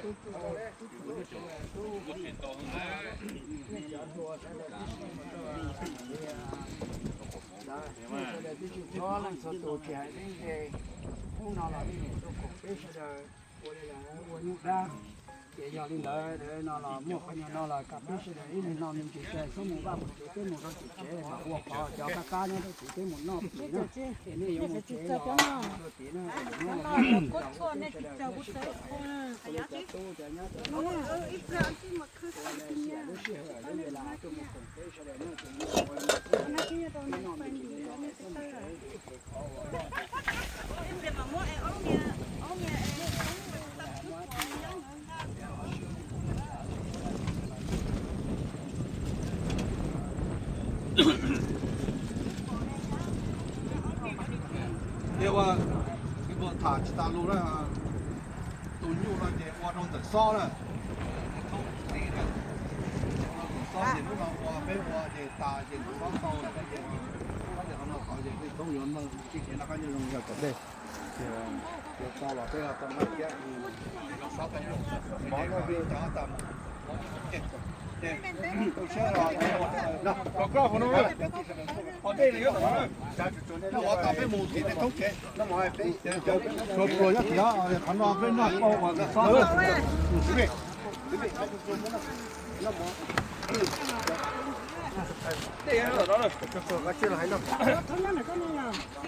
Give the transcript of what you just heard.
Txhua leej txhua tus tsis hais leej twg, hnub no los nej niam tuaj koom peb sawv daws ua li lawv ua nyuj dab. Ces yog li ntawd no los muaj qhov nyuag no los kom peb sawv daws ib leeg noj me ntsis tso, txhob mus vaj mus tsev, peb mus rau tim tsev mas ua qhov cov qab qab nyob rau tim peb mus noj tim na. Es nej yuav mus tsev los rau tim na, es yuav noj los mus rau tim na. Cov tub cov nyab cov no, lub sij hawm lub npe las tuaj mus koom peb sawv daws noj ces noj me ntsis tso, txhob mus tsev. Ces ua, tham tsis tas lus na, tus nyuj no ces ua rau ntawm xob na, ua ntawm xob ces hnub no ua peb ua ces tas ces ntawm xob tau lawm ces, qhov no qhov ces peb toob yuav noj tsis kev noj qab nyob zoo yog tom ntej. Ces tau los peb tau noj thiab, xob tau, mov noj peb cov tas mus. Pluas pluas nyob tim no, qhov no peb noj tau uas xob. Dej no.